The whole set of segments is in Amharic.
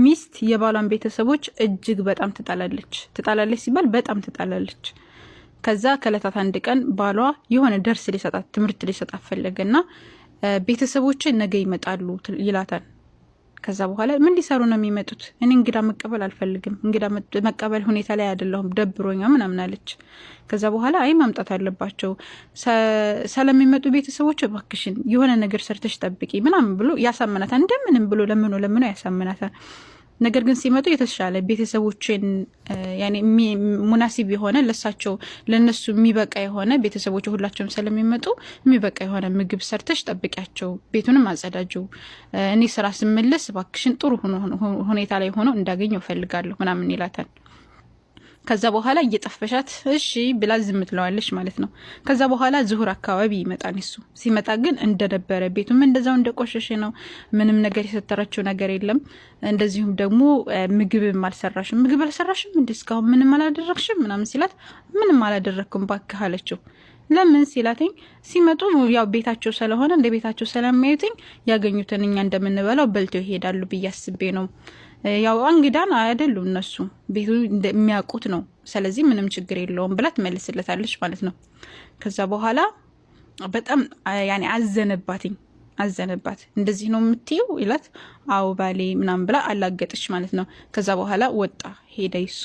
ሚስት የባሏን ቤተሰቦች እጅግ በጣም ትጣላለች። ትጣላለች ሲባል በጣም ትጣላለች። ከዛ ከእለታት አንድ ቀን ባሏ የሆነ ደርስ ሊሰጣት፣ ትምህርት ሊሰጣት ፈለገና ቤተሰቦች ነገ ይመጣሉ ይላታል። ከዛ በኋላ ምን ሊሰሩ ነው የሚመጡት? እኔ እንግዳ መቀበል አልፈልግም፣ እንግዳ መቀበል ሁኔታ ላይ አይደለሁም፣ ደብሮኛ ምናምን አለች። ከዛ በኋላ አይ ማምጣት አለባቸው፣ ስለሚመጡ ቤተሰቦች እባክሽን የሆነ ነገር ሰርተሽ ጠብቂ ምናምን ብሎ ያሳምናታል። እንደምንም ብሎ ለምኖ ለምኖ ያሳምናታል። ነገር ግን ሲመጡ የተሻለ ቤተሰቦችን ሙናሲብ የሆነ፣ ለሳቸው ለነሱ የሚበቃ የሆነ፣ ቤተሰቦች ሁላቸውም ስለሚመጡ የሚበቃ የሆነ ምግብ ሰርተሽ ጠብቂያቸው፣ ቤቱንም አጸዳጅው፣ እኔ ስራ ስመለስ እባክሽን ጥሩ ሁኔታ ላይ ሆኖ እንዳገኘው እፈልጋለሁ ምናምን ይላታል። ከዛ በኋላ እየጠፈሻት እሺ ብላ ዝም ትለዋለች ማለት ነው። ከዛ በኋላ ዙሁር አካባቢ ይመጣል። እሱ ሲመጣ ግን እንደነበረ ቤቱም እንደዛው እንደቆሸሸ ነው። ምንም ነገር የሰተረችው ነገር የለም። እንደዚሁም ደግሞ ምግብም አልሰራሽም፣ ምግብ አልሰራሽም እንዲ፣ እስካሁን ምንም አላደረግሽም ምናምን ሲላት ምንም አላደረግኩም ባክህ አለችው። ለምን ሲላትኝ ሲመጡ ያው ቤታቸው ስለሆነ እንደ ቤታቸው ስለሚያዩትኝ ያገኙትን እኛ እንደምንበላው በልተው ይሄዳሉ ብዬ አስቤ ነው። ያው እንግዳን አይደሉም እነሱ፣ ቤቱ እንደሚያውቁት ነው። ስለዚህ ምንም ችግር የለውም ብላ ትመልስለታለች ማለት ነው። ከዛ በኋላ በጣም ያኔ አዘነባትኝ አዘነባት። እንደዚህ ነው የምትይው ይላት፣ አዎ ባሌ ምናምን ብላ አላገጠች ማለት ነው። ከዛ በኋላ ወጣ ሄደ፣ ይሱ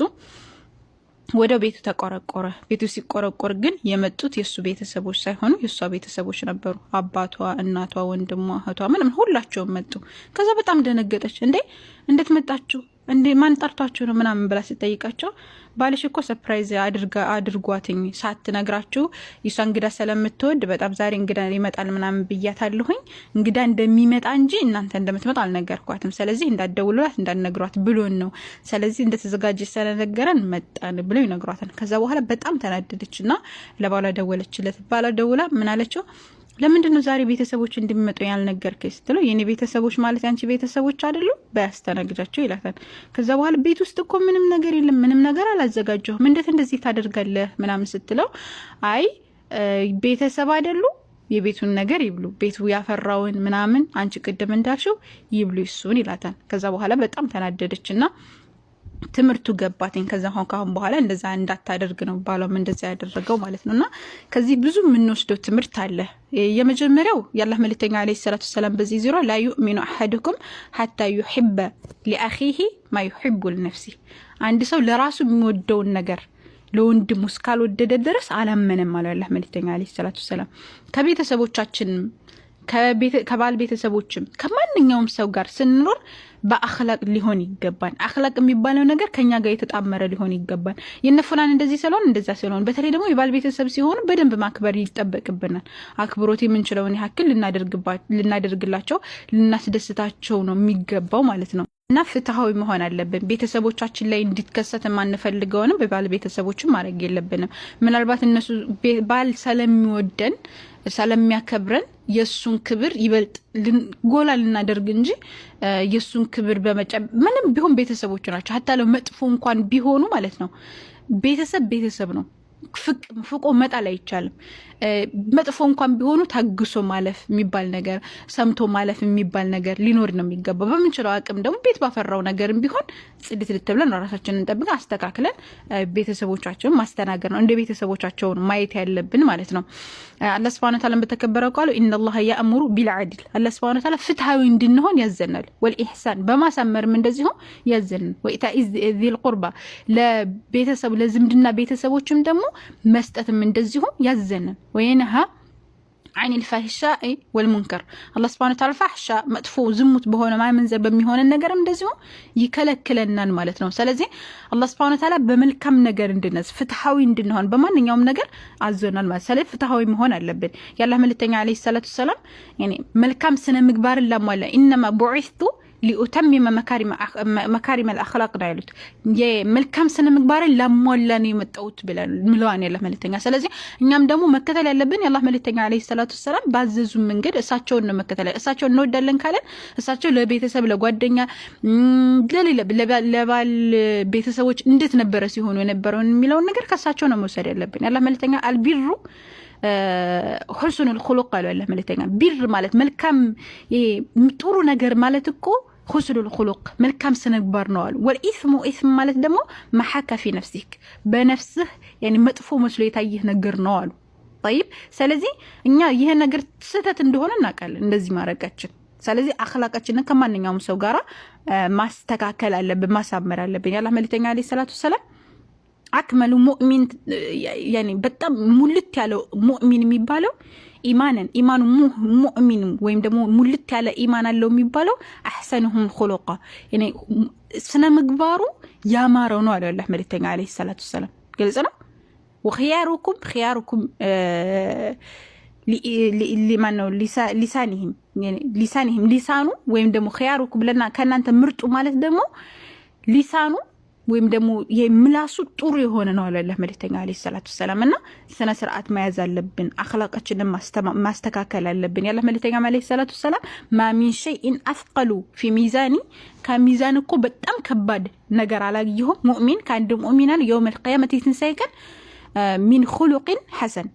ወደ ቤቱ ተቆረቆረ። ቤቱ ሲቆረቆር ግን የመጡት የእሱ ቤተሰቦች ሳይሆኑ የእሷ ቤተሰቦች ነበሩ። አባቷ፣ እናቷ፣ ወንድሟ፣ እህቷ ምንም ሁላቸውም መጡ። ከዛ በጣም ደነገጠች። እንዴ እንዴት መጣችሁ? እንዴ ማን ጠርቷችሁ ነው ምናምን ብላ ስጠይቃቸው ባልሽ እኮ surprise አድርጓትኝ ሳትነግራችሁ፣ የሷ እንግዳ ስለምትወድ በጣም ዛሬ እንግዳ ይመጣል ምናምን ብያታለሁኝ። እንግዳ እንደሚመጣ እንጂ እናንተ እንደምትመጣ አልነገርኳትም። ስለዚህ እንዳትደውሉላት እንዳትነግሯት ብሎን ነው። ስለዚህ እንደተዘጋጀ ስለነገረን መጣን ብለው ይነግሯታል። ከዛ በኋላ በጣም ተናደደች እና ለባሏ ደወለችለት። ባሏ ደውላ ምን አለችው? ለምንድን ነው ዛሬ ቤተሰቦች እንደሚመጡ ያልነገርከኝ ስትለው የኔ ቤተሰቦች ማለት ያንቺ ቤተሰቦች አይደሉ? በያስተናግጃቸው ይላታል። ከዛ በኋላ ቤት ውስጥ እኮ ምንም ነገር የለም፣ ምንም ነገር አላዘጋጀሁም፣ እንዴት እንደዚህ ታደርጋለህ ምናምን ስትለው አይ ቤተሰብ አይደሉ፣ የቤቱን ነገር ይብሉ፣ ቤቱ ያፈራውን ምናምን አንቺ ቅድም እንዳልሽው ይብሉ ይሱን ይላታል። ከዛ በኋላ በጣም ተናደደች እና ትምህርቱ ገባትኝ። ከዛ ካሁን በኋላ እንደዛ እንዳታደርግ ነው ባሏም እንደዛ ያደረገው ማለት ነው። እና ከዚህ ብዙ የምንወስደው ትምህርት አለ። የመጀመሪያው የአላህ መልእክተኛ ዓለይሂ ሰላቱ ወሰላም በዚህ ዙሪያ لا يؤمن أحدكم حتى يحب لأخيه ما يحب لنفسه፣ አንድ ሰው ለራሱ የሚወደውን ነገር ለወንድሙ እስካልወደደ ድረስ አላመነም አሉ የአላህ መልእክተኛ ዓለይሂ ሰላቱ ወሰላም። ከቤተሰቦቻችን፣ ከባል ቤተሰቦችም ከማንኛውም ሰው ጋር ስንኖር በአክላቅ ሊሆን ይገባል። አክላቅ የሚባለው ነገር ከኛ ጋር የተጣመረ ሊሆን ይገባል። የነፉላን እንደዚህ ስለሆን እንደዛ ስለሆን፣ በተለይ ደግሞ የባል ቤተሰብ ሲሆኑ በደንብ ማክበር ይጠበቅብናል። አክብሮት የምንችለውን ያክል ልናደርግላቸው፣ ልናስደስታቸው ነው የሚገባው ማለት ነው። እና ፍትሐዊ መሆን አለብን። ቤተሰቦቻችን ላይ እንዲከሰት የማንፈልገውንም በባል ቤተሰቦችን ማድረግ የለብንም። ምናልባት እነሱ ባል ስለሚወደን ስለሚያከብረን የእሱን ክብር ይበልጥ ጎላ ልናደርግ እንጂ የእሱን ክብር በመጨ ምንም ቢሆን ቤተሰቦቹ ናቸው። ሀታ መጥፎ እንኳን ቢሆኑ ማለት ነው። ቤተሰብ ቤተሰብ ነው። ፍቆ መጣል አይቻልም። መጥፎ እንኳን ቢሆኑ ታግሶ ማለፍ የሚባል ነገር፣ ሰምቶ ማለፍ የሚባል ነገር ሊኖር ነው የሚገባው። በምንችለው አቅም ደግሞ ቤት ባፈራው ነገርም ቢሆን ጽድት ልትብለን ራሳችንን እንጠብቀን አስተካክለን ቤተሰቦቻቸውን ማስተናገድ ነው እንደ ቤተሰቦቻቸውን ማየት ያለብን ማለት ነው። አላህ ሱብሃነሁ ወተዓላ በተከበረው ቃሉ إن الله يأمر بالعدل፣ አላህ ሱብሃነሁ ወተዓላ ፍትሃዊ እንድንሆን ያዘናል። والإحسان በማሳመርም እንደዚሁ ያዘናል። وإيتاء ذي القربى ለቤተሰብ ለዝምድና ቤተሰቦችም ደግሞ መስጠትም እንደዚሁ ያዘናል። وينهى عن الفحشاء والمنكر፣ አላህ ስብሐነ ወተዓላ ፋሕሻ መጥፎ ዝሙት በሆነ ማመንዘር በሚሆነ ነገርም እንደዚሁ ይከለክለናል ማለት ነው። ስለዚህ አላህ ስብሐነ ወተዓላ በመልካም ነገር እንድነዝ፣ ፍትሐዊ እንድንሆን በማንኛውም ነገር አዞናል ማለት። ስለዚህ ፍትሐዊ መሆን አለብን። የአላህ መልእክተኛ ዓለይሂ ሰላቱ ሰላም መልካም ስነ ምግባርን ላሟላ إنما بعثت لأتمم مكارم الأخلاق ነው ያሉት። የመልካም ስነ ምግባርን ላሟላ ነው የመጣሁት ብለዋል የአላህ መልእክተኛ። ስለዚህ እኛም ደግሞ መከተል ያለብን የአላህ መልእክተኛ ዓለይሂ ሰላቱ ወሰላም ባዘዙ መንገድ እሳቸውን ነው መከተል። እሳቸውን እንወዳለን ካለን እሳቸው ለቤተሰብ፣ ለጓደኛ፣ ለሌላ ለባል ቤተሰቦች እንዴት ነበረ ሲሆኑ የነበረውን የሚለውን ነገር ከእሳቸው ነው መውሰድ ያለብን። የአላህ መልእክተኛ البر حسن الخلق አሉ ያላህ መልእክተኛ። بر ማለት መልካም ጥሩ ነገር ማለት እኮ حسن الخلق መልካም ስነ ምግባር ነው አሉ። والإثم إثم ማለት ደግሞ ما حاك في نفسك በነፍስህ መጥፎ መስሎ የታየህ ነገር ነው አሉ። طيب ስለዚህ እኛ ይሄ ነገር ስህተት እንደሆነ እናውቃለን፣ እንደዚህ ማድረጋችን። ስለዚህ አኽላቃችንን ከማንኛውም ሰው ጋራ ማስተካከል አለብን፣ ማሳመር አለብን። የአላህ መልእክተኛ عليه الصلاة والسلام أكمل مؤمن በጣም ሙልት ያለው ሙእሚን የሚባለው إيمانا ኢማኑ ሙእሚን ወይም ደግሞ ሙልት ያለ ኢማን አለው የሚባለው أحسنهم خلقا ስነ ምግባሩ ያማረው ነው አለ የአላህ መልእክተኛ عليه الصلاة والسلام። ግልጽ ነው። وخياركم خياركم ማነው لسانهم لسانهم ሊሳኑ ወይም ደግሞ خياركم ለና ከእናንተ ምርጡ ማለት ደግሞ ሊሳኑ ወይም ደግሞ የምላሱ ጥሩ የሆነ ነው አለ መልእክተኛ عليه الصلاة والسلام። እና ስነ ስርዓት መያዝ አለብን፣ አኽላቃችንን ማስተካከል አለብን። የአላህ መልእክተኛ عليه الصلاة والسلام ما من شيء أثقل في الميزان ከሚዛን እኮ በጣም ከባድ ነገር አላየሁም ሙእሚን ከአንድ ሙእሚናን يوم القيامة የትንሣኤ ቀን من خلق حسن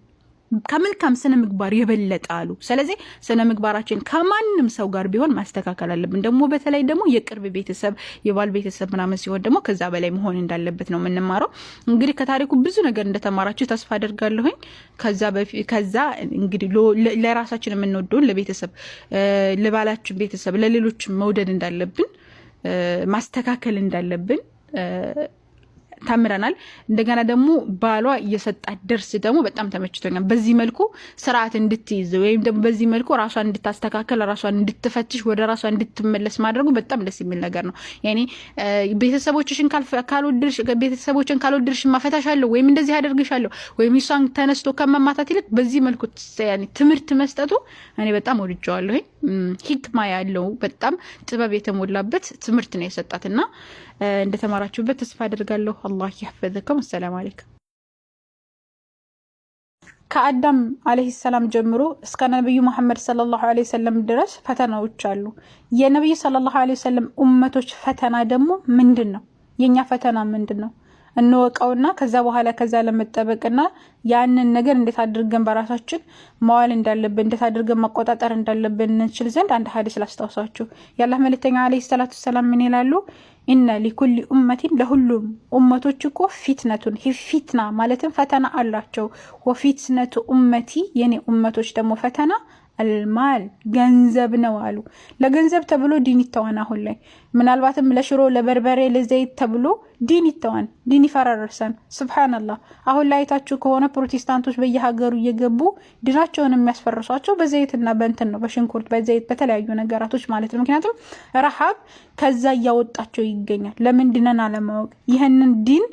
ከመልካም ስነ ምግባር የበለጠ አሉ። ስለዚህ ስነ ምግባራችን ከማንም ሰው ጋር ቢሆን ማስተካከል አለብን። ደግሞ በተለይ ደግሞ የቅርብ ቤተሰብ የባል ቤተሰብ ምናምን ሲሆን ደግሞ ከዛ በላይ መሆን እንዳለበት ነው የምንማረው። እንግዲህ ከታሪኩ ብዙ ነገር እንደተማራችሁ ተስፋ አደርጋለሁኝ። ከዛ እንግዲህ ለራሳችን የምንወደውን ለቤተሰብ ለባላችን ቤተሰብ ለሌሎችም መውደድ እንዳለብን ማስተካከል እንዳለብን ተምረናል። እንደገና ደግሞ ባሏ እየሰጣት ደርስ ደግሞ በጣም ተመችቶኛል። በዚህ መልኩ ስርዓት እንድትይዝ ወይም ደግሞ በዚህ መልኩ ራሷን እንድታስተካከል፣ ራሷን እንድትፈትሽ፣ ወደ ራሷ እንድትመለስ ማድረጉ በጣም ደስ የሚል ነገር ነው። ያኔ ቤተሰቦችሽን ካልወደድሽ ቤተሰቦችን ካልወደድሽ ማፈታሻለሁ ወይም እንደዚህ አደርግሻለሁ ወይም እሷን ተነስቶ ከመማታት ይልቅ በዚህ መልኩ ትምህርት መስጠቱ እኔ በጣም ወድጀዋለሁ። ሂክማ ያለው በጣም ጥበብ የተሞላበት ትምህርት ነው የሰጣት እና እንደተማራችሁበት ተስፋ አደርጋለሁ። አላህ يحفظكم። السلام عليكم። ከአዳም عليه السلام ጀምሮ እስከ ነቢዩ መሐመድ صلى الله عليه وسلم ድረስ ፈተናዎች አሉ። የነቢዩ صلى الله عليه وسلم ኡመቶች ፈተና ደግሞ ምንድን ነው? የእኛ ፈተና ምንድን ነው? እንወቀውና ከዛ በኋላ ከዛ ለመጠበቅና ያንን ነገር እንዴት አድርገን በራሳችን መዋል እንዳለብን እንዴት አድርገን መቆጣጠር እንዳለብን እንችል ዘንድ አንድ ሀዲስ ላስታውሳችሁ። የአላህ መልእክተኛ عليه الصلاة والسلام ምን ይላሉ? إن لكل أمة ለሁሉም ኡመቶች እኮ فتنة ፊትና ማለትም ፈተና አላቸው። وفتنة أمتي የኔ ኡመቶች ደግሞ ፈተና المال ገንዘብ ነው አሉ። ለገንዘብ ተብሎ ዲን ይተዋን። አሁን ላይ ምናልባትም ለሽሮ፣ ለበርበሬ፣ ለዘይት ተብሎ ዲን ይተዋን፣ ዲን ይፈራርሰን። سبحان الله። አሁን ላይ አይታችሁ ከሆነ ፕሮቴስታንቶች በየሀገሩ እየገቡ ዲናቸውን የሚያስፈርሷቸው በዘይትና በእንትን ነው፣ በሽንኩርት፣ በዘይት፣ በተለያዩ ነገራቶች ማለት ነው። ምክንያቱም ረሃብ ከዛ እያወጣቸው ይገኛል። ለምን ድነን አለማወቅ፣ ይህንን ዲን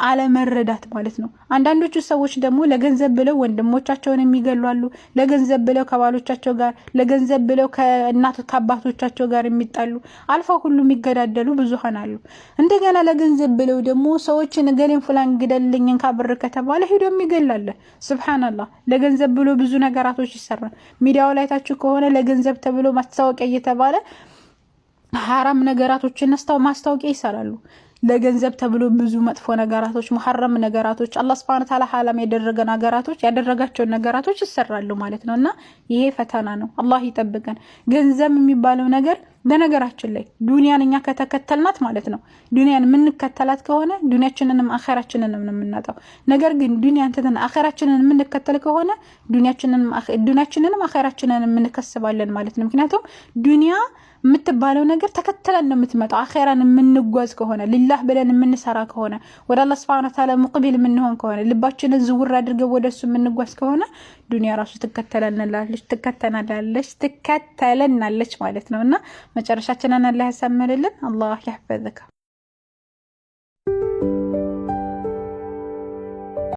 አለመረዳት ማለት ነው። አንዳንዶቹ ሰዎች ደግሞ ለገንዘብ ብለው ወንድሞቻቸውን የሚገሉ አሉ። ለገንዘብ ብለው ከባሎቻቸው ጋር፣ ለገንዘብ ብለው ከእናት ከአባቶቻቸው ጋር የሚጣሉ አልፈው ሁሉ የሚገዳደሉ ብዙሀን አሉ። እንደገና ለገንዘብ ብለው ደግሞ ሰዎችን እገሌን فلان ግደልኝ እንካ ብር ከተባለ ሄዶ የሚገላለ። سبحان الله። ለገንዘብ ብሎ ብዙ ነገራቶች ይሰራል። ሚዲያው ላይ ታችሁ ከሆነ ለገንዘብ ተብሎ ማስታወቂያ እየተባለ ሀራም ነገራቶችን ማስታወቂያ ይሰራሉ። ለገንዘብ ተብሎ ብዙ መጥፎ ነገራቶች፣ ሙሐረም ነገራቶች አላህ سبحانه وتعالى ሐላል ያደረገ ነገራቶች ያደረጋቸውን ነገራቶች ይሰራሉ ማለት ነው። እና ይሄ ፈተና ነው። አላህ ይጠብቀን። ገንዘብ የሚባለው ነገር በነገራችን ላይ ዱንያን እኛ ከተከተልናት ማለት ነው ዱንያን የምንከተላት ከሆነ ዱንያችንንም አኼራችንንም ነው የምናጣው። ነገር ግን ዱንያን ትተን አኼራችንን የምንከተል ከሆነ ዱንያችንንም አኼራችንንም እንከስባለን ማለት ነው። ምክንያቱም ዱንያ የምትባለው ነገር ተከትለን ነው የምትመጣው። አኼራን የምንጓዝ ከሆነ لله ብለን የምንሰራ ከሆነ ወደ አላህ سبحانه وتعالى مقبل የምንሆን ከሆነ ልባችንን ዝውር አድርገን ወደ እሱ የምንጓዝ ከሆነ ዱንያ ራሱ ትከተለናለች ትከተለናለች ትከተለናለች ማለት ነው። እና መጨረሻችንን አላህ ያሳምርልን። አላህ يحفظك።